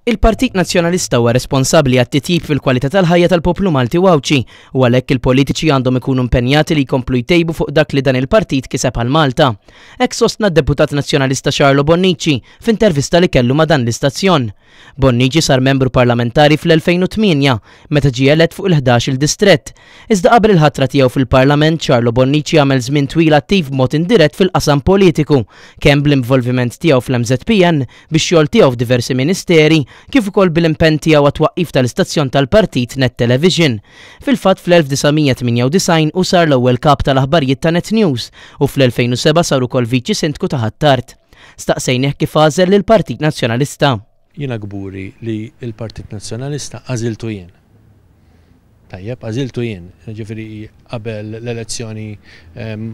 Il-Partit Nazzjonalista huwa responsabbli għat-titjib fil-kwalità tal-ħajja tal-poplu Malti u Għawdxi u għalhekk il-politiċi għandhom ikunu impenjati li jkomplu jtejbu fuq dak li dan il-partit kiseb għal Malta. Hekk sostna d-Deputat Nazzjonalista Charlo Bonnici f'intervista li kellu ma' dan l-istazzjon. Bonnici sar membru parlamentari fl-2008 meta ġie elett fuq il-ħdax-il distrett. Iżda qabel il-ħatra tiegħu fil-Parlament, Charlo Bonnici għamel żmien twil attiv b'mod indirett fil-qasam politiku, kemm bl-involviment tiegħu fl-MŻPN, bix-xogħol tiegħu f'diversi ministeri, kif ukoll bil-impenn tiegħu għat-twaqqif tal-istazzjon tal-partit Net Television. Fil-fatt fl-1998 hu sar l-ewwel kap tal-aħbarijiet ta' Net News u fl-2007 sar ukoll Viċi Sindku ta' Ħ'Attard. Staqsejnih kif għażel lill-Partit Nazzjonalista. Jiena kburi li l-Partit Nazzjonalista għażiltu jien. Tajjeb, għażiltu jien. Ġifieri qabel l-elezzjoni,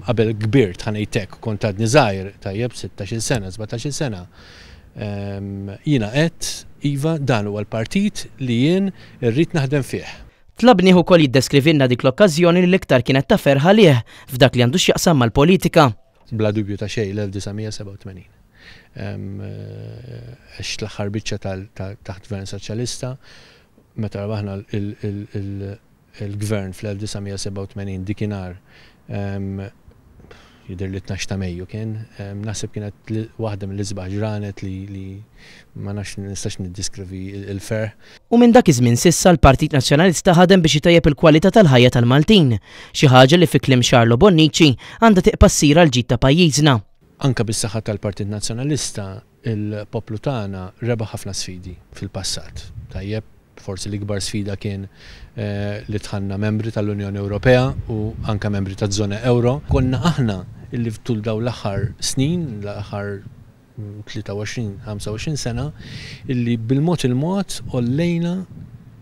qabel kbirt, ħa ngħid hekk, kont għadni żgħir, tajjeb, sittax-il sena, sbatax-il sena. Jiena għedt, iva, dan huwa l-partit li jien irrid naħdem fih. Tlabnih ukoll jiddeskrivilna dik l-okkażjoni li l-iktar kienet ta' ferħ għalih f'dak li għandu x'jaqsam mal-politika. Bla dubju ta' xejn l-1987. Għext l-aħħar biċċa taħt Gvern Soċjalista, Meta rebaħna l-gvern fl-1987 dikinhar jidhirli 12 ta' Mejju kien, naħseb kienet waħda mill-isbaħ ġranet li ma nafx nistax niddiskrivi l-ferħ. U minn dak iż-żmien s'issa l-Partit Nazzjonalista ħadem biex itejjeb il-kwalità tal-ħajja tal-Maltin, xi ħaġa li fi kliem Charlo Bonnici għandha tiqpa' ssir għall-ġid ta' pajjiżna. Anke bis-saħħa tal-Partit Nazzjonalista Il-poplu tagħna rebaħ ħafna sfidi fil-passat. Tajjeb, forsi l-ikbar sfida kien li dħalna membri tal-Unjoni Ewropea u anke membri taż-żona ewro. Konna aħna li tul dawn l-aħħar snin, l-aħħar 23, 25 sena, illi bil-mod il-mod għollejna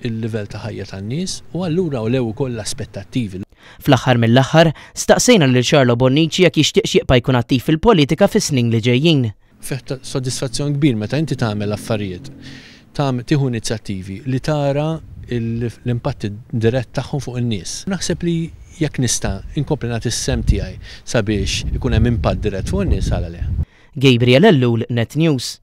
l-livell ta' ħajja tan-nies u allura għolew ukoll l-aspettattivi. Fl-aħħar mill-aħħar, staqsejna lil Charlo Bonnici jekk jixtieqx jibqa' jkun attiv fil-politika fis-snin li ġejjin. Fih ta' sodisfazzjon kbir meta inti tagħmel affarijiet, tieħu inizjattivi li tara l-impatt dirett tagħhom fuq in-nies. Naħseb li jekk nista' nkompli nagħti s-sehem tiegħi sabiex ikun hemm impatt dirett fuq in-nies għala le. Gabriel Ellul, Net News.